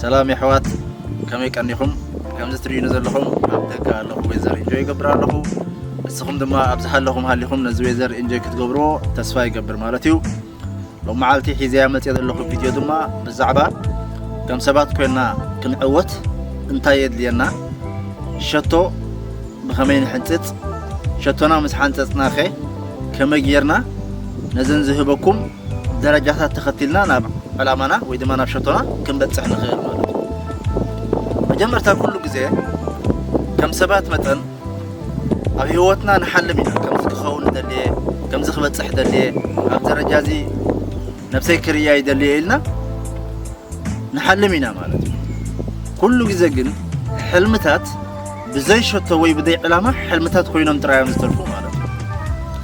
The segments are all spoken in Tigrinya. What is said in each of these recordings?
ሰላም የሕዋት፣ ከመይ ቀኒኹም? ከምዚ ትርእዩኒ ዘለኹም ኣብ ደገ ኣለኹ፣ ዌዘር ኢንጆይ ይገብር ኣለኹ። ንስኹም ድማ ኣብዚ ሃለኹም ሃሊኹም ነዚ ዌዘር ኢንጆይ ክትገብርዎ ተስፋ ይገብር ማለት እዩ። ሎም መዓልቲ ሒዘያ መፅየ ዘለኹ ቪድዮ ድማ ብዛዕባ ከም ሰባት ኮይና ክንዕወት እንታይ የድልየና፣ ሸቶ ብኸመይ ንሕንፅፅ፣ ሸቶና ምስ ሓንፀፅናኸ ከመይ ጌርና ነዘን ዝህበኩም ደረጃታት ተኸቲልና ናብ ዕላማና ወይ ድማ ናብ ሸቶና ክንበፅሕ ንኽእል ማለት እዩ። መጀመርታ ኩሉ ግዜ ከም ሰባት መጠን ኣብ ህይወትና ንሓልም ኢና። ከምዚ ክኸውን ደልየ፣ ከምዚ ክበፅሕ ደልየ፣ ኣብ ደረጃ እዚ ነብሰይ ክርእያ ይደልየ ኢልና ንሓልም ኢና ማለት እዩ። ኩሉ ግዜ ግን ሕልምታት ብዘይ ሸቶ ወይ ብዘይ ዕላማ ሕልምታት ኮይኖም ጥራይ እዮም ዝተርፉ ማለት እዩ።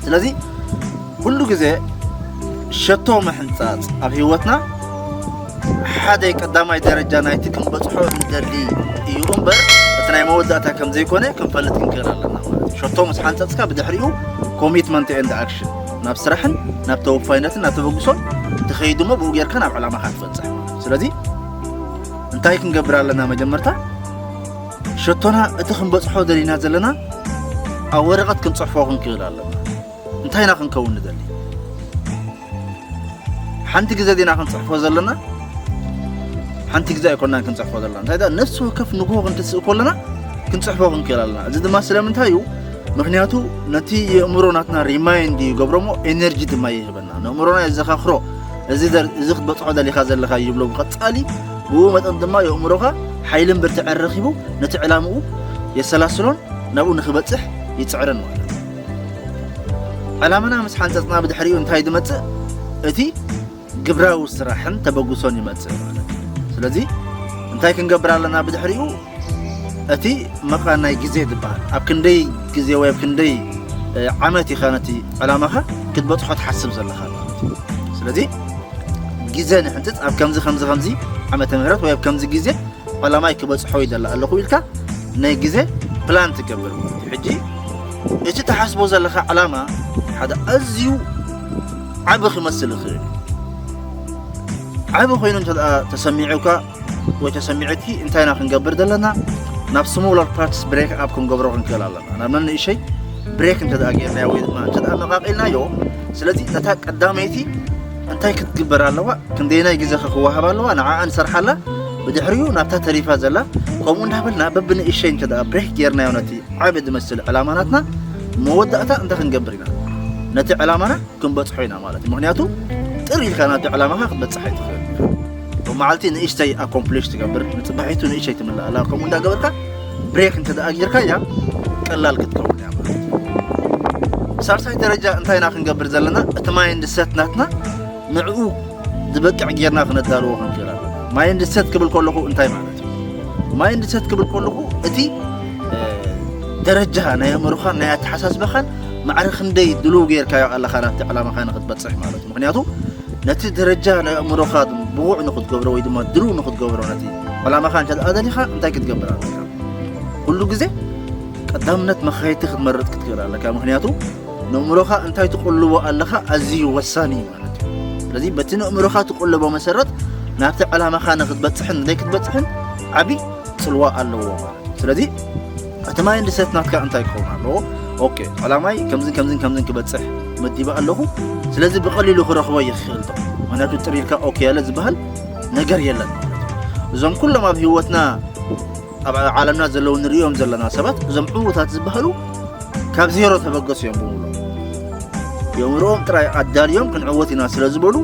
ስለዚ ኩሉ ግዜ ሸቶ ምሕንጻጽ ኣብ ህይወትና ሓደ ቀዳማይ ደረጃ ናይቲ ክንበጽሖ ንደሊ እዩ እምበር፣ እቲ ናይ መወዳእታ ከም ዘይኮነ ክንፈልጥ ክንክእል ኣለና ማለት እዩ። ሸቶ ምስ ሓንጸጽካ ብድሕሪኡ ኮሚትመንት ኤንድ ኣክሽን፣ ናብ ስራሕን ናብ ተወፋይነትን ናብ ተበግሶን ትኸይድ እሞ ብኡ ጌርካ ናብ ዕላማኻ ትበጽሕ። ስለዚ እንታይ ክንገብር ኣለና? መጀመርታ ሸቶና እቲ ክንበጽሖ ደሊና ዘለና ኣብ ወረቐት ክንጽሕፎ ክንክእል ኣለና። እንታይ ኢና ክንከውን ንደሊ? ሓንቲ ግዜ ዲና ክንጽሕፎ ዘለና? ሓንቲ ግዜ ኣይኮናን ክንጽሕፎ ዘለና። እንታይ ደኣ፣ ነፍሲ ወከፍ ንግሆ ክንትስእ ከለና ክንጽሕፎ ክንክእል ኣለና። እዚ ድማ ስለምንታይ እዩ? ምኽንያቱ ነቲ የእምሮ ናትና ሪማይንድ ይገብሮ እሞ ኤነርጂ ድማ ይህበና። ነእምሮና የዘኻኽሮ። እዚ ደር-፣ እዚ ክትበጽሖ ደሊኻ ዘለኻ ይብሎ ብቐጻሊ። ብኡ መጠን ድማ የእምሮኻ ሓይልን ብርትዐን ረኺቡ ነቲ ዕላምኡ የሰላስሎን ናብኡ ንኽበጽሕ ይጽዕርን ማለት እዩ። ዕላማና ምስ ሓንጸጽና ብድሕሪኡ እንታይ ዝመጽእ? እቲ ግብራዊ ስራሕን ተበግሶን ይመጽእ ማለት እዩ። ስለዚ እንታይ ክንገብር ኣለና ብድሕሪኡ? እቲ መቓን ናይ ግዜ ዝበሃል፣ ኣብ ክንደይ ግዜ ወይ ኣብ ክንደይ፣ እ፣ ዓመት ኢኻ ነቲ ዕላማኻ ክትበጽሖ ትሓስብ ዘለኻ ማለት እዩ። ስለዚ ግዜ ንሕንጽጽ፣ ኣብ ከምዚ፣ ከምዚ፣ ከምዚ ዓመተ ምህረት ወይ ኣብ ከምዚ ግዜ ዕላማይ ክበጽሖ ይደሊ ኣለኹ ኢልካ ናይ ግዜ ፕላን ትገብር ማለት እዩ። ሕጂ እቲ ትሓስቦ ዘለኻ ዕላማ ሓደ ኣዝዩ ዓቢ ክመስል ይኽእል እዩ። ዓቢ ኮይኑ እንተ ደኣ ተሰሚዑካ ወይ ተሰሚዑኪ እንታይ ኢና ክንገብር ዘለና? ናብ ስሞለር ፓርትስ ብሬክ ኣፕ ክንገብሮ ክንክእል ኣለና። ናብ ነንእሸይ ብሬክ እንተ ደኣ ጌርናዮ ወይ ድማ እንተ ደኣ መቓቒልናዮ፣ ስለዚ ነታ ቀዳመይቲ እንታይ ክትግበር ኣለዋ? ክንደየናይ ግዜ ክወሃብ ኣለዋ? ንዓኣ ንሰርሓላ። ብድሕሪኡ ናብታ ተሪፋ ዘላ፣ ከምኡ እንዳበልና በብንእሸይ እንተ ደኣ ብሬክ ጌርናዮ ነቲ ዓቢ ዝመስል ዕላማ ናትና፣ መወዳእታ እንታይ ክንገብር ኢና? ነቲ ዕላማና ክንበጽሖ ኢና ማለት እዩ። ምኽንያቱ ጥር ኢልካ ናብቲ ዕላማኻ ክትበጽሕ ኣይትኽእል። ብመዓልቲ ንእሽተይ ኣኮምፕሊሽ ትገብር፣ ንጽባሒቱ ንእሽተይ ትምልእ ኣላ። ከምኡ እንዳገበርካ ብሬክ እንተ ደኣ ጌርካያ ቀላል ክትከውን እያ ማለት እዩ። ሳልሳይ ደረጃ እንታይ ኢና ክንገብር ዘለና? እቲ ማይንድ ሰት ናትና ንዕኡ ዝበቅዕ ጌርና ክነዳልዎ ክንክእል ኣለና። ማይንድ ሰት ክብል ከለኹ እንታይ ማለት እዩ? ማይንድ ሰት ክብል ከለኹ እቲ፣ እ፣ ደረጃ ናይ ኣእምሮኻን ናይ ኣተሓሳስባኻን ማዕረ ክንደይ ድሉው ጌርካዮ ኣለኻ ናብቲ ዕላማኻ ንኽትበጽሕ ማለት እዩ። ምኽንያቱ ነቲ ደረጃ ናይ ኣእምሮኻ ብቑዕ ንኽትገብሮ ወይ ድማ ድሉው ንኽትገብሮ ነቲ ዕላማኻ እንተ ደኣ ደሊኻ እንታይ ክትገብር ኣለካ? ኩሉ ግዜ ቀዳምነት መኻየድቲ ክትመርጽ ክትክእል ኣለካ። ምኽንያቱ ንእምሮኻ እንታይ ትቕልቦ ኣለኻ ኣዝዩ ወሳኒ እዩ ማለት እዩ። ስለዚ በቲ ንእምሮኻ ትቕልቦ መሰረት ናብቲ ዕላማኻ ንኽትበጽሕን ንዘይክትበጽሕን ዓቢ ጽልዋ ኣለዎ ማለት እዩ። ስለዚ እቲ ማይንድ ሰት ናትካ እንታይ ክኸውን ኣለዎ? ኦኬ፣ ዕላማይ ከምዝን ከምዝን ከምዝን ክበጽሕ መዲበ ኣለኹ። ስለዚ ብቐሊሉ ክረኽቦ ይኽእል ዶ? ምኽንያቱ ጥር ኢልካ ኦኬ ያለ ዝበሃል ነገር የለን ማለት እዩ። እዞም ኩሎም ኣብ ህይወትና ኣብ ዓለምና ዘለዉ ንርእዮም ዘለና ሰባት፣ እዞም ዕዉታት ዝበሃሉ ካብ ዜሮ ተበገሱ እዮም ብምሎ። የእምሮኦም ጥራይ ኣዳልዮም ክንዕወት ኢና ስለ ዝበሉ፣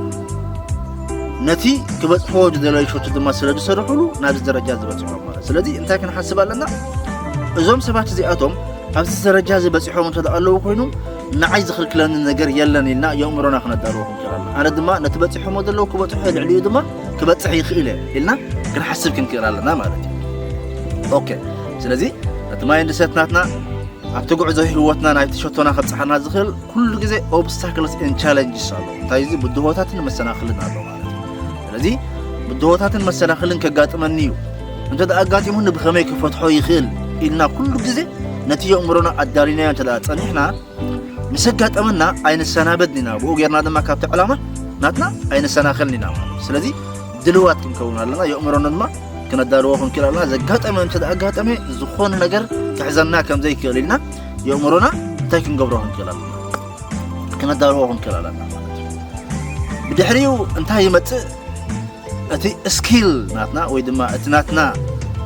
ነቲ ክበጽሕዎ ዝደለዩ ሸቶ ድማ ስለ ዝሰርሑሉ ናብዚ ደረጃ ዝበጽሑ እዮም ማለት። ስለዚ እንታይ ክንሓስብ ኣለና? እዞም ሰባት እዚኣቶም ኣብዚ ደረጃ እዚ በጺሖም እንተ ደኣ ኣለዉ ኮይኖም፣ ንዓይ ዝኽልክለኒ ነገር የለን ኢልና የእምሮና ክነዳልዎ ክንክእል ኣለና። ኣነ ድማ ነቲ በጺሖሞ ዘለዉ ክበጽሖ፣ ልዕሊኡ ድማ ክበጽሕ ይኽእል እየ ኢልና ክንሓስብ ክንክእል ኣለና ማለት እዩ። ኦኬ፣ ስለዚ ነቲ ማይንድ ሰት ናትና ኣብቲ ጉዕዞ ህይወትና ናይቲ ሸቶና ከብጽሓና ዝኽእል ኩሉ ግዜ ኦብስታክልስ ኤንድ ቻለንጅስ ኣሎ። እንታይ እዚ ብድሆታትን መሰናኽልን ኣሎ ማለት እዩ። ስለዚ ብድሆታትን መሰናኽልን ከጋጥመኒ እዩ፣ እንተ ደኣ ኣጋጢሙኒ ብኸመይ ክፈትሖ ይኽእል ኢልና ኩሉ ግዜ ነቲ የእምሮና ኣዳሊናዮ እንተ ደኣ ጸኒሕና፣ ምስ ኣጋጠመና ኣይንሰናበድን ኢና። ብኡ ጌርና ድማ ካብቲ ዕላማ ናትና ኣይንሰናኸልን ኢና ማለት እዩ። ስለዚ ድልዋት ክንከውን ኣለና፣ የእምሮና ድማ ክነዳልዎ ክንክእል ኣለና። ዘጋጠመ እንተ ኣጋጠመ ዝኾነ ነገር ክሕዘና ከም ዘይክእል ኢልና የእምሮና እንታይ ክንገብሮ ክንክእል ኣለና? ክነዳልዎ ክንክእል ኣለና ማለት እዩ። ብድሕሪኡ እንታይ ይመጽእ? እቲ ስኪል ናትና ወይ ድማ እቲ ናትና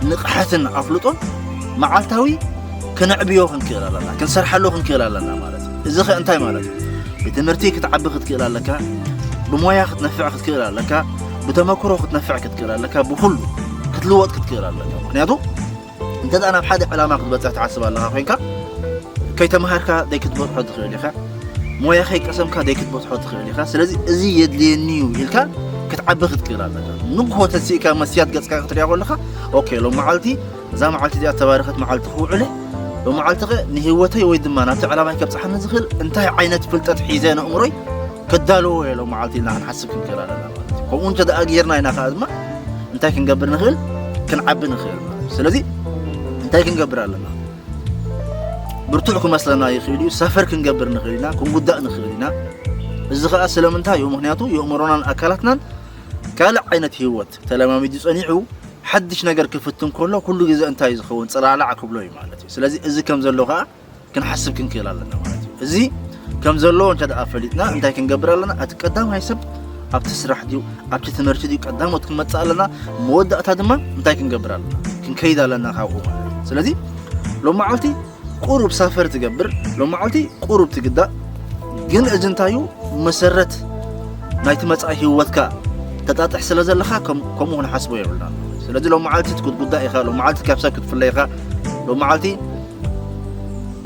ንቕሓትን ኣፍልጦን መዓልታዊ ክነዕብዮ ክንክእል ኣለና፣ ክንሰርሓሉ ክንክእል ኣለና ማለት እዩ። እዚ ኸ እንታይ ማለት እዩ? ብትምህርቲ ክትዓቢ ክትክእል ኣለካ፣ ብሞያ ክትነፍዕ ክትክእል ኣለካ፣ ብተመክሮ ክትነፍዕ ክትክእል ኣለካ፣ ብኹሉ ክትልወጥ ክትክእል ኣለካ። ምክንያቱ እንተ ደኣ ናብ ሓደ ዕላማ ክትበጽሕ ትሓስብ ኣለኻ ኮይንካ፣ ከይተምሃርካ ደይ ክትበጽሖ ትኽእል ኢኻ፣ ሞያ ከይቀሰምካ ደይ ክትበጽሖ ትኽእል ኢኻ። ስለዚ እዚ የድልየኒ እዩ ኢልካ ክትዓቢ ክትክእል ኣለካ። ንግሆ ተንሲእካ መስትያት ገጽካ ክትሪኣ ከለኻ፣ ኦኬ፣ ሎም መዓልቲ እዛ መዓልቲ እዚኣ ተባረኸት መዓልቲ ክውዕለ፣ ሎም መዓልቲ ኸ ንህይወተይ ወይ ድማ ናብቲ ዕላማይ ከብጽሓኒ ዝኽእል እንታይ ዓይነት ፍልጠት ሒዘ ንእምሮይ ከዳልዎ እየ ሎም መዓልቲ ኢልና ክንሓስብ ክንክእል ኣለና ማለት እዩ። ከምኡ እንተ ደኣ ጌርና ኢና ከኣ ድማ እንታይ ክንገብር ንኽእል? ክንዓቢ ንኽእል ማለት እዩ። ስለዚ እንታይ ክንገብር ኣለና? ብርቱዕ ክመስለና ይኽእል እዩ፣ ሰፈር ክንገብር ንኽእል ኢና፣ ክንጉዳእ ንኽእል ኢና። እዚ ኸኣ ስለምንታይ እዩ? ምኽንያቱ የእምሮናን ኣካላትናን ካልእ ዓይነት ህይወት ተለማሚዱ ጸኒሑ ሓድሽ ነገር ክፍትን ከሎ ኩሉ ግዜ እንታይ እዩ ዝኸውን? ጽላዕላዕ ክብሎ እዩ ማለት እዩ። ስለዚ እዚ ከም ዘሎ ኸኣ ክንሓስብ ክንክእል ኣለና ማለት እዩ። እዚ ከም ዘሎ እንተ ደኣ ፈሊጥና እንታይ ክንገብር ኣለና? እቲ ቀዳማይ ሰብ ኣብቲ ስራሕ ድዩ ኣብቲ ትምህርቲ ድዩ ቀዳሞት ክንመጽእ ኣለና። መወዳእታ ድማ እንታይ ክንገብር ኣለና? ክንከይድ ኣለና ካብኡ ማለት እዩ። ስለዚ ሎም መዓልቲ ቁሩብ ሳፈር ትገብር፣ ሎም መዓልቲ ቁሩብ ትግዳእ። ግን እዚ እንታይ እዩ? መሰረት ናይቲ መጻኢ ህይወትካ ተጣጥሕ ስለ ዘለኻ ከም-፣ ከምኡ ክንሓስቦ የብልናን። ስለዚ ሎም መዓልቲ ክትጉዳእ ኢኻ፣ ሎም መዓልቲ ካብ ሰብ ክትፍለ ኢኻ፣ ሎም መዓልቲ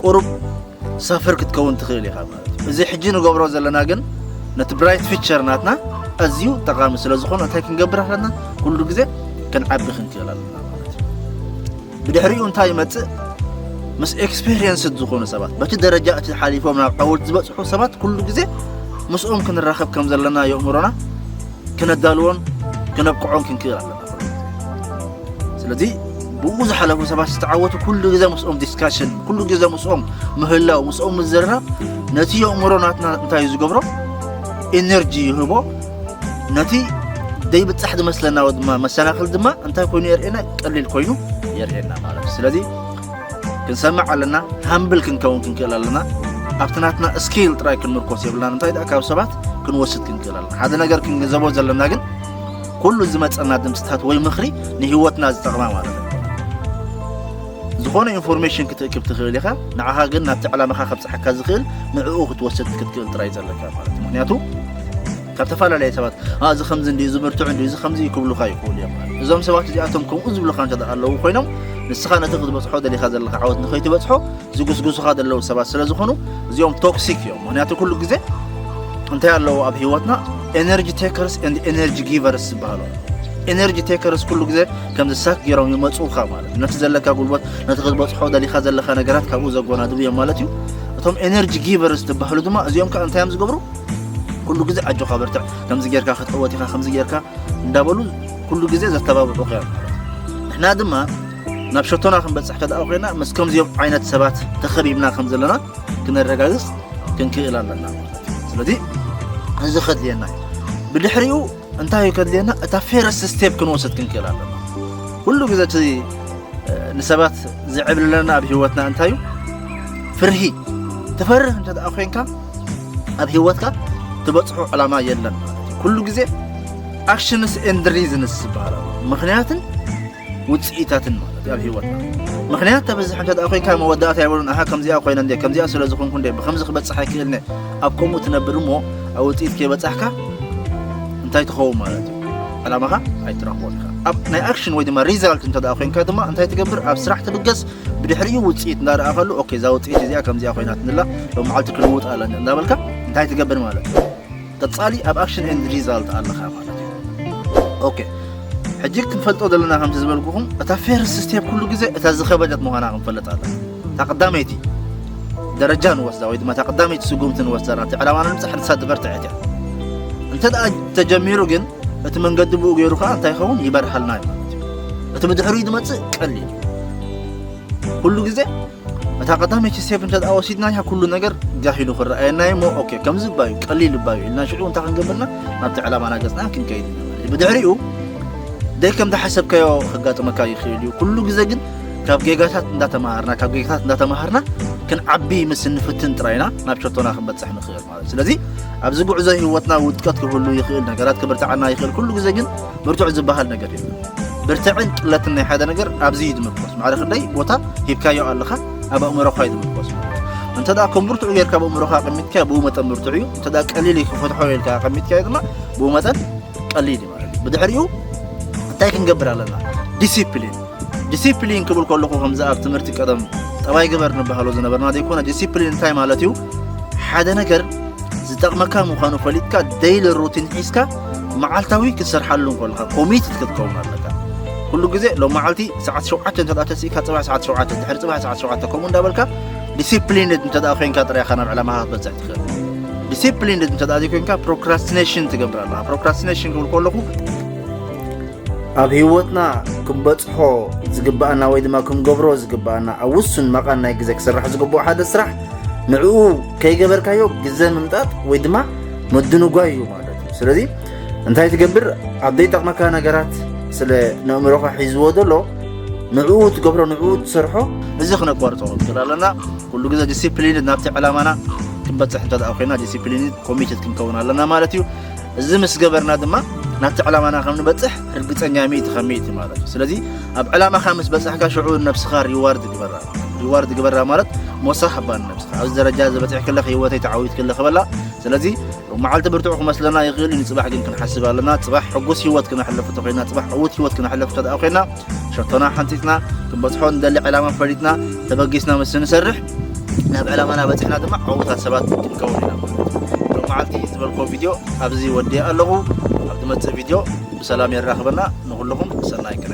ቁሩብ ሳፈር ክትከውን ትኽእል ኢኻ ማለት እዩ። እዚ ሕጂ ንገብሮ ዘለና ግን ነቲ ብራይት ፊቸር ናትና ኣዝዩ ጠቓሚ ስለ ዝኾነ እንታይ ክንገብር ኣለና? ኩሉ ግዜ ክንዓቢ ክንክእል ኣለና ማለት እዩ። ብድሕሪኡ እንታይ ይመጽእ? ምስ ኤክስፔሪየንስድ ዝኾኑ ሰባት፣ በቲ ደረጃ እቲ ሓሊፎም ናብ ዓወት ዝበጽሑ ሰባት ኩሉ ግዜ ምስኦም ክንራኸብ ከም ዘለና የእምሮና ክነዳልዎን ክነብቅዖን ክንክእል ኣለና። ስለዚ ብኡ ዝሓለፉ ሰባት ዝተዓወቱ ኩሉ ግዜ ምስኦም ዲስካሽን፣ ኩሉ ግዜ ምስኦም ምህላው፣ ምስኦም ምዝርራብ ነቲ የእምሮ ናትና እንታይ እዩ ዝገብሮ? ኤነርጂ ይህቦ። ነቲ ደይብጻሕ ዝመስለና ወይ ድማ መሰናኽል ድማ እንታይ ኮይኑ የርእየና? ቀሊል ኮይኑ የርእየና ማለት እዩ። ስለዚ ክንሰምዕ ኣለና፣ ሃምብል ክንከውን ክንክእል ኣለና። ኣብቲ ናትና ስኪል ጥራይ ክንምርኮስ የብልናን። እንታይ ደኣ ካብ ሰባት ክንወስድ ክንክእል ኣለና። ሓደ ነገር ክንግንዘቦ ዘለና ግን ኩሉ ዝመጸና ድምጽታት ወይ ምኽሪ ንህይወትና ዝጠቕማ ማለት እዩ። ዝኾነ ኢንፎርሜሽን ክትእክብ ትኽእል ኢኻ። ንዓኻ ግን ናብቲ ዕላማኻ ከብጽሓካ ዝኽእል ንዕኡ ክትወስድ ክትክእል ጥራይ ዘለካ ማለት እዩ። ምኽንያቱ ካብ ተፈላለየ ሰባት፣ "ኣ፣ እዚ ከምዚ እንድዩ፣ እዚ ብርቱዕ እንድዩ፣ እዚ ከምዚ እዩ" ክብሉኻ ይኽእሉ እዮም ማለት እዩ። እዞም ሰባት እዚኣቶም ከምኡ ዝብሉኻ እንተ ደኣ ኣለዉ ኮይኖም፣ ንስኻ ነቲ ክትበጽሖ ደሊኻ ዘለኻ ዓወት ንኸይትበጽሖ ዝጉስጉሱኻ ዘለዉ ሰባት ስለ ዝኾኑ፣ እዚኦም ቶክሲክ እዮም። ምኽንያቱ ኩሉ ግዜ እንታይ ኣለዎ ኣብ ህይወትና? ኤነርጂ ቴከርስ ኤንድ ኤነርጂ ጊቨርስ ዝበሃሉ። ኤነርጂ ቴከርስ ኩሉ ግዜ ከምዚ ሳክ ገይሮም ይመጹኻ ማለት እዩ። ነቲ ዘለካ ጉልበት፣ ነቲ ክትበጽሖ ደሊኻ ዘለኻ ነገራት ካብኡ ዘጎናድቡ እዮም ማለት እዩ። እቶም ኤነርጂ ጊቨርስ ዝበሃሉ ድማ እዚኦም ከኣ እንታይ እዮም ዝገብሩ? ኩሉ ግዜ ኣጆኻ በርትዕ፣ ከምዚ ጌርካ ክትዕወት ኢኻ፣ ከምዚ ጌርካ እንዳበሉ ኩሉ ግዜ ዘተባብዑኻ እዮም። ንሕና ድማ ናብ ሸቶና ክንበጽሕ ከደኣ ኮይና ምስ ከምዚኦም ዓይነት ሰባት ተኸቢብና ከም ዘለና ክነረጋግጽ ክንክእል ኣለና ማለት እዩ። ስለዚ እዚ ከድልየና እዩ። ብድሕሪኡ እንታይ እዩ ከድልየና? እታ ፌረስት ስቴፕ ክንወስድ ክንክእል ኣለና። ኩሉ ግዜ እቲ፣ እ፣ ንሰባት ዝዕብልለና ኣብ ህይወትና እንታይ እዩ? ፍርሂ። ትፈርህ እንተ ደኣ ኮይንካ ኣብ ህይወትካ ትበጽሖ ዕላማ የለን ማለት እዩ። ኩሉ ግዜ ኣክሽንስ ኤንድ ሪዝንስ ዝበሃል ኣሎ። ምኽንያትን ውጽኢታትን ማለት እዩ ኣብ ህይወትና። ምኽንያት ተብዝሕ እንተ ደኣ ኮይንካ መወዳእታ የብሉን። ኣሃ፣ ከምዚኣ ኮይነ እንደ፣ ከምዚኣ ስለ ዝኾንኩ እንደ፣ ብኸምዚ ክበጽሕ ኣይክእልን እየ። ኣብ ከምኡ ትነብር እሞ ኣብ ውጽኢት ከይበጻሕካ እንታይ ትኸውን ማለት እዩ? ዕላማኻ ኣይትረኽቦን ኢኻ። ኣብ ናይ ኣክሽን ወይ ድማ ሪዛልት እንተ ደኣ ኮይንካ ድማ እንታይ ትገብር? ኣብ ስራሕ ትብገስ፣ ብድሕሪኡ ውጽኢት እንዳረኣኻሉ፣ ኦኬ፣ እዛ ውጽኢት እዚኣ ከምዚኣ ኮይናትንላ፣ ሎም መዓልቲ ክልውጥ ኣለኒ እንዳበልካ እንታይ ትገብር ማለት እዩ? ቀጻሊ ኣብ ኣክሽን ኤንድ ሪዛልት ኣለኻ ማለት እዩ። ኦኬ፣ ሕጂ ክንፈልጦ ዘለና ከምቲ ዝበልኩኹም፣ እታ ፌርስት ስቴፕ ኩሉ ግዜ እታ ዝኸበደት ምዃና ክንፈልጥ ኣለና። እታ ቀዳመይቲ ደረጃ ንወስዳ ወይ ድማ እታ ቀዳመይቲ ስጉምቲ ንወስዳ፣ ናብቲ ዕላማ ንምብጻሕ ንሳ ዝበርትዐት እያ። እንተ ደኣ ተጀሚሩ ግን፣ እቲ መንገዲ ብኡ ገይሩ ከኣ እንታይ ይኸውን? ይበርሃልና እዩ ማለት እዩ። እቲ ብድሕሪኡ ዝመጽእ ቀሊል እዩ። ኩሉ ግዜ እታ ቀዳመይቲ ስቴፕ እንተ ደኣ ወሲድናያ፣ ኩሉ ነገር ጋህ ኢሉ ክረኣየና እዩ እሞ፣ ኦኬ፣ ከምዚ እባ እዩ፣ ቀሊል እባ እዩ ኢልና ሽዑ እንታይ ክንገብርና? ናብቲ ዕላማና ገጽና ክንከይድ ኢና ማለት እዩ። ብድሕሪኡ ደይ ከም ዝሓሰብካዮ ከጋጥመካ ይኽእል እዩ። ኩሉ ግዜ ግን ካብ ጌጋታት እንዳተማሃርና ካብ ጌጋታት እንዳተማሃርና ክንዓቢ ምስ እንፍትን ጥራይና ናብ ሸቶና ክንበፅሕ ንኽእል ማለት። ስለዚ ኣብዚ ጉዕዞ ህይወትና ውድቀት ክህሉ ይኽእል፣ ነገራት ክብርትዓና ይኽእል። ኩሉ ግዜ ግን ብርቱዕ ዝበሃል ነገር የለን። ብርትዕን ቅለትን ናይ ሓደ ነገር ኣብዚ እዩ ዝምርኮስ። ማዕረ ክንደይ ቦታ ሂብካዮ ኣለኻ፣ ኣብ ኣእምሮኻ እዩ ዝምርኮስ። እንተ ደኣ ከም ብርቱዕ ጌርካ ኣብ ኣእምሮኻ ኣቐሚጥካዮ፣ ብኡ መጠን ብርቱዕ እዩ። እንተ ደኣ ቀሊል እዩ ክፈትሖ ኢልካ ኣቐሚጥካዮ ድማ፣ ብኡ መጠን ቀሊል እዩ ማለት እዩ። ብድሕሪኡ እንታይ ክንገብር ኣለና? ዲሲፕሊን። ዲሲፕሊን ክብል ከለኹ ከምዚ ኣብ ትምህርቲ ቀደም ጠባይ ግበር ንበሃሎ ዝነበርና ዘይኮነ፣ ዲሲፕሊን እንታይ ማለት እዩ? ሓደ ነገር ዝጠቕመካ ምዃኑ ፈሊጥካ፣ ደይሊ ሩቲን ሒዝካ፣ መዓልታዊ ክትሰርሓሉ እንከለኻ ኮሚትድ ክትከውን ኣለካ። ኩሉ ግዜ ሎም መዓልቲ ሰዓት ሸውዓተ እንተ ደኣ ተሲእካ፣ ጽባሕ ሰዓት ሸውዓተ፣ ድሕሪ ጽባሕ ሰዓት ሸውዓተ ከምኡ እንዳበልካ፣ ዲሲፕሊንድ እንተ ደኣ ኮይንካ ጥራይ ኢኻ ናብ ዕላማኻ ክትበጽሕ ትኽእል። ዲሲፕሊንድ እንተ ደኣ ዘይኮይንካ፣ ፕሮክራስቲኔሽን ትገብር ኣለኻ። ፕሮክራስቲኔሽን ክብል ከለኹ፣ ኣብ ህይወትና ክንበጽሖ ዝግብኣና ወይ ድማ ክንገብሮ ዝግብኣና ኣብ ውሱን መቓን ናይ ግዜ ክስራሕ ዝግብኦ ሓደ ስራሕ፣ ንዕኡ ከይገበርካዮ ግዜ ምምጣጥ ወይ ድማ ምድንጓይ እዩ ማለት እዩ። ስለዚ እንታይ ትገብር? ኣብ ዘይጠቕመካ ነገራት ስለ ነእምሮኻ ሒዝዎ ዘሎ፣ ንዕኡ ትገብሮ፣ ንዕኡ ትሰርሖ፣ እዚ ክነቋርጾ ክንክእል ኣለና። ኩሉ ግዜ ዲሲፕሊን ናብቲ ዕላማና ክንበጽሕ እንተ ደኣ ኮይና፣ ዲሲፕሊን ኮሚትድ ክንከውን ኣለና ማለት እዩ። እዚ ምስ ገበርና ድማ ናብቲ ዕላማና ከም ንበጽሕ ርግጸኛ ሚእቲ ካብ ሚእቲ ማለት እዩ። ስለዚ ኣብ ዕላማኻ ምስ በጻሕካ፣ ሽዑ ነብስኻ ሪዋርድ ግበራ። ሪዋርድ ግበራ ማለት ሞሳ ሃባ ንነብስኻ። ኣብዚ ደረጃ እዚ በጺሕክለ፣ ህይወተይ ተዓዊትክለ ክበላ። ስለዚ ሎም መዓልቲ ብርቱዕ ክመስለና ይኽእል እዩ፣ ንጽባሕ ግን ክንሓስብ ኣለና። ጽባሕ ሕጉስ ህይወት ክነሕልፍ እንተኾይና፣ ጽባሕ ዕዉት ህይወት ክነሕልፍ እንተ ደኣ ኮይና፣ ሸቶና ሓንጺጽና፣ ክንበጽሖ ንደሊ ዕላማ ፈሊጥና፣ ተበጊስና ምስ ንሰርሕ፣ ናብ ዕላማና በጺሕና ድማ ዕዉታት ሰባት ክንከውን ኢና ማለት እዩ። ሎም መዓልቲ ዝበልኮ ቪድዮ ኣብዚ ወዲአ ኣለኹ። ኣብ ዝመጽእ ቪድዮ ብሰላም የራኽበና። ንኹልኹም ሰናይ ቅነ።